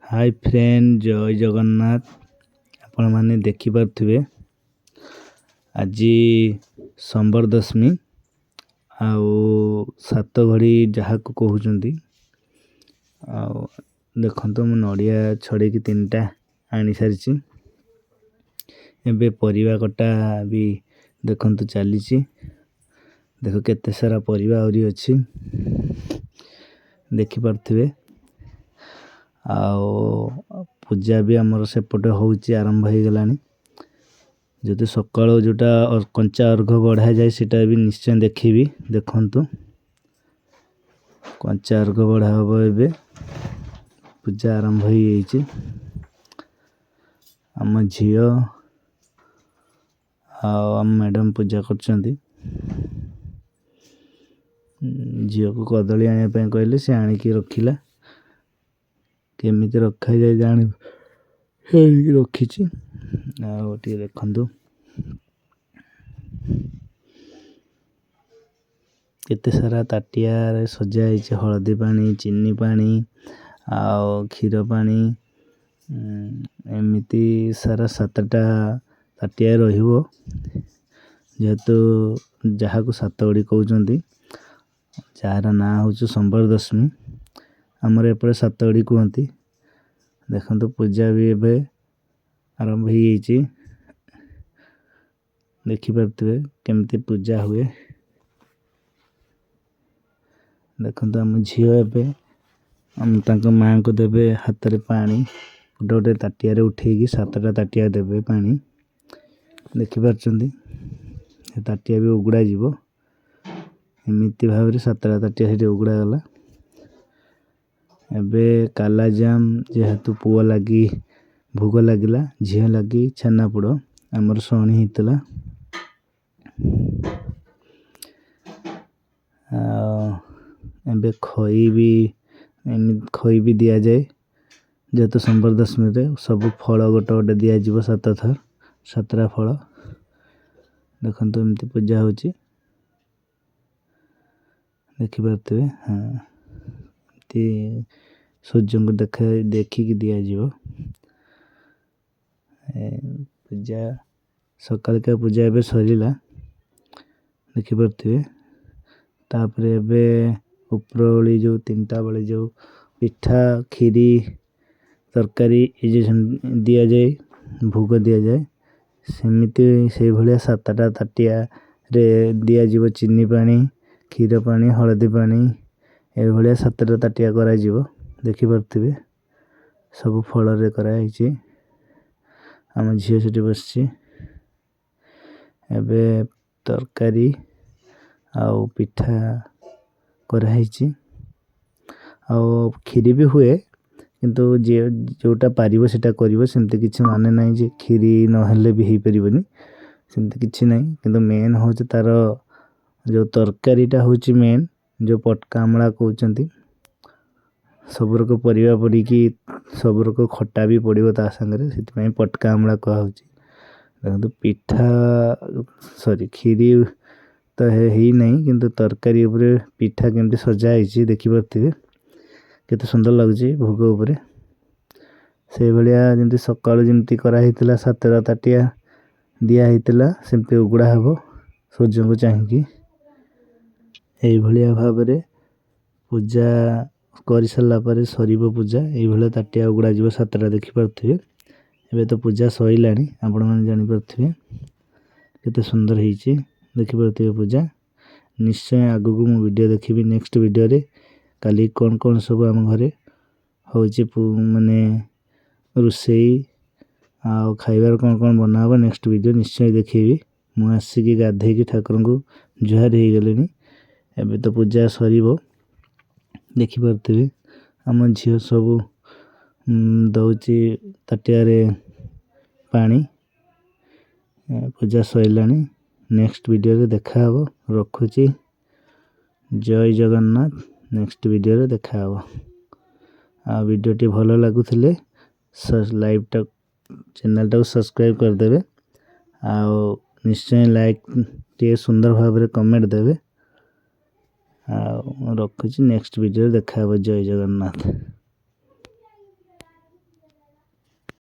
High friend, ଜୟ ଜଗନ୍ନାଥ। ଆପଣମାନେ ଦେଖିପାରୁଥିବେ, ଆଜି ସମ୍ବର ଦଶମୀ ଆଉ ସାତ ଘଡ଼ି ଯାହାକୁ କହୁଛନ୍ତି। ଆଉ ଦେଖନ୍ତୁ, ମୁଁ ନଡ଼ିଆ ଛଡ଼େଇକି 3ଟା ଆଣିସାରିଛି। ଏବେ ପରିବା କଟା ବି ଦେଖନ୍ତୁ ଚାଲିଛି। ଦେଖ, କେତେ ସାରା ପରିବା ଆହୁରି ଅଛି, ଦେଖିପାରୁଥିବେ। ଆଉ ପୂଜା ବି ଆମର ସେପଟେ ହେଉଛି, ଆରମ୍ଭ ହେଇଗଲାଣି। ଯଦି ସକାଳୁ ଯେଉଁଟା କଞ୍ଚା ଅର୍ଘ ବଢ଼ାଯାଏ, ସେଇଟା ବି ନିଶ୍ଚୟ ଦେଖିବି। ଦେଖନ୍ତୁ, କଞ୍ଚା ଅର୍ଘ ବଢ଼ା ହେବ ଏବେ। ପୂଜା ଆରମ୍ଭ ହେଇଯାଇଛି। ଆମ ଝିଅ ଆଉ ଆମ ମ୍ୟାଡ଼ାମ୍ ପୂଜା କରୁଛନ୍ତି। ଝିଅକୁ କଦଳୀ ଆଣିବା ପାଇଁ କହିଲେ, ସେ ଆଣିକି ରଖିଲା। କେମିତି ରଖାଯାଏ ଜାଣି ହେଇକି ରଖିଛି। ଆଉ ଟିକେ ଦେଖନ୍ତୁ, କେତେ ସାରା ତାଟିଆରେ ସଜା ହେଇଛି, ହଳଦୀ ପାଣି, ଚିନି ପାଣି ଆଉ କ୍ଷୀର ପାଣି, ଏମିତି ସାରା 7ଟା ତାଟିଆ ରହିବ। ଯେହେତୁ ଯାହାକୁ ସାତ ଘଡ଼ି କହୁଛନ୍ତି, ଯାହାର ନାଁ ହେଉଛି ସମ୍ବର ଦଶମୀ, ଆମର ଏପଟେ ସାତ ଘଡ଼ି କୁହନ୍ତି। ଦେଖନ୍ତୁ, ପୂଜା ବି ଏବେ ଆରମ୍ଭ ହେଇଯାଇଛି। ଦେଖିପାରୁଥିବେ କେମିତି ପୂଜା ହୁଏ। ଦେଖନ୍ତୁ, ଆମ ଝିଅ ଏବେ ତାଙ୍କ ମାଆଙ୍କୁ ଦେବେ ହାତରେ ପାଣି, ଗୋଟେ ଗୋଟେ ତାଟିଆରେ ଉଠେଇକି 7ଟା ତାଟିଆ ଦେବେ ପାଣି। ଦେଖିପାରୁଛନ୍ତି, ସେ ତାଟିଆ ବି ଉଗୁଡ଼ା ଯିବ। ଏମିତି ଭାବରେ 7ଟା ତାଟିଆ ସେଠି ଉଗୁଡ଼ା ଗଲା। ଏବେ କାଲାଜାମ, ଯେହେତୁ ପୁଅ ଲାଗି ଭୋଗ ଲାଗିଲା, ଝିଅ ଲାଗି ଛେନାପୋଡ଼ ଆମର ଶଣି ହେଇଥିଲା। ଆଉ ଏବେ ଖଇ ବି, ଏମିତି ଖଇ ବି ଦିଆଯାଏ। ଯେହେତୁ ସମ୍ବର ଦଶମୀରେ ସବୁ ଫଳ ଗୋଟେ ଗୋଟେ ଦିଆଯିବ, 7 ଥର 7ଟା ଫଳ। ଦେଖନ୍ତୁ, ଏମିତି ପୂଜା ହେଉଛି, ଦେଖିପାରୁଥିବେ। ହଁ, ଏମିତି ସୂର୍ଯ୍ୟଙ୍କୁ ଦେଖା ଦେଖିକି ଦିଆଯିବ। ପୂଜା ସକାଳିକା ପୂଜା ଏବେ ସରିଲା, ଦେଖିପାରୁଥିବେ। ତାପରେ ଏବେ ଉପରଓଳି ଯେଉଁ 3ଟା ବେଳେ ଯେଉଁ ପିଠା, କ୍ଷୀରି, ତରକାରୀ ଏ ଯେଉଁ ଦିଆଯାଏ, ଭୋଗ ଦିଆଯାଏ, ସେମିତି ସେଇଭଳିଆ 7ଟା ତାଟିଆରେ ଦିଆଯିବ। ଚିନି ପାଣି, କ୍ଷୀର ପାଣି, ହଳଦୀ ପାଣି, ଏଭଳିଆ 7ଟା ତାଟିଆ କରାଯିବ। ଦେଖିପାରୁଥିବେ, ସବୁ ଫଳରେ କରାହେଇଛି। ଆମ ଝିଅ ସେଠି ବସିଛି। ଏବେ ତରକାରୀ ଆଉ ପିଠା କରାହେଇଛି ଆଉ କ୍ଷୀରି ବି ହୁଏ। କିନ୍ତୁ ଯିଏ ଯେଉଁଟା ପାରିବ ସେଇଟା କରିବ। ସେମିତି କିଛି ମାନେ ନାହିଁ ଯେ କ୍ଷୀରି ନହେଲେ ବି ହେଇପାରିବନି, ସେମିତି କିଛି ନାହିଁ। କିନ୍ତୁ ମେନ୍ ହେଉଛି ତା'ର ଯେଉଁ ତରକାରୀଟା ହେଉଛି ମେନ୍, ଯେଉଁ ପଟକା ଅମଳା କହୁଛନ୍ତି। ସବୁ ରକ ପରିବା ପଡ଼ିକି, ସବୁ ରକ ଖଟା ବି ପଡ଼ିବ ତା ସାଙ୍ଗରେ, ସେଥିପାଇଁ ପଟକା ଅମଳା କୁହାହେଉଛି। ଦେଖନ୍ତୁ, ପିଠା, ସରି, କ୍ଷୀରି ତ ହେଇନାହିଁ, କିନ୍ତୁ ତରକାରୀ ଉପରେ ପିଠା କେମିତି ସଜା ହେଇଛି ଦେଖିପାରୁଥିବେ। କେତେ ସୁନ୍ଦର ଲାଗୁଛି ଭୋଗ ଉପରେ। ସେଇଭଳିଆ ଯେମିତି ସକାଳୁ ଯେମିତି କରାହେଇଥିଲା, 7ଟା ତାଟିଆ ଦିଆ ହେଇଥିଲା, ସେମିତି ଉଗୁଡ଼ା ହେବ ସୂର୍ଯ୍ୟଙ୍କୁ ଚାହିଁକି। ଏଇଭଳିଆ ଭାବରେ ପୂଜା କରିସାରିଲା ପରେ ସରିବ ପୂଜା। ଏଇଭଳିଆ ତାଟିଆ ଉଗୁଡ଼ା ଯିବ 7ଟା, ଦେଖିପାରୁଥିବେ। ଏବେ ତ ପୂଜା ସରିଲାଣି, ଆପଣମାନେ ଜାଣିପାରୁଥିବେ କେତେ ସୁନ୍ଦର ହେଇଛି। ଦେଖିପାରୁଥିବେ ପୂଜା। ନିଶ୍ଚୟ ଆଗକୁ ମୁଁ ଭିଡ଼ିଓ ଦେଖିବି। ନେକ୍ସଟ ଭିଡ଼ିଓରେ କାଲି କ'ଣ କ'ଣ ସବୁ ଆମ ଘରେ ହେଉଛି, ମାନେ ରୋଷେଇ ଆଉ ଖାଇବାର କ'ଣ କ'ଣ ବନା ହେବ, ନେକ୍ସଟ ଭିଡ଼ିଓ ନିଶ୍ଚୟ ଦେଖେଇବି। ମୁଁ ଆସିକି ଗାଧେଇକି ଠାକୁରଙ୍କୁ ଜୁହାର ହେଇଗଲିଣି। ଏବେ ତ ପୂଜା ସରିବ। ଦେଖିପାରୁଥିବେ, ଆମ ଝିଅ ସବୁ ଦେଉଛି ତାଟିଆରେ ପାଣି। ପୂଜା ସରିଲାଣି। ନେକ୍ସଟ ଭିଡ଼ିଓରେ ଦେଖାହେବ। ରଖୁଛି, ଜୟ ଜଗନ୍ନାଥ। ନେକ୍ସଟ ଭିଡ଼ିଓରେ ଦେଖାହେବ। ଆଉ ଭିଡ଼ିଓଟି ଭଲ ଲାଗୁଥିଲେ ଲାଇଭ୍ଟା ଚ୍ୟାନେଲଟାକୁ ସବସ୍କ୍ରାଇବ୍ କରିଦେବେ ଆଉ ନିଶ୍ଚୟ ଲାଇକ୍ ଟିକେ ସୁନ୍ଦର ଭାବରେ କମେଣ୍ଟ ଦେବେ। ଆଉ ରଖୁଛି, ନେକ୍ସଟ ଭିଡ଼ିଓରେ ଦେଖାହେବ। ଜୟ ଜଗନ୍ନାଥ।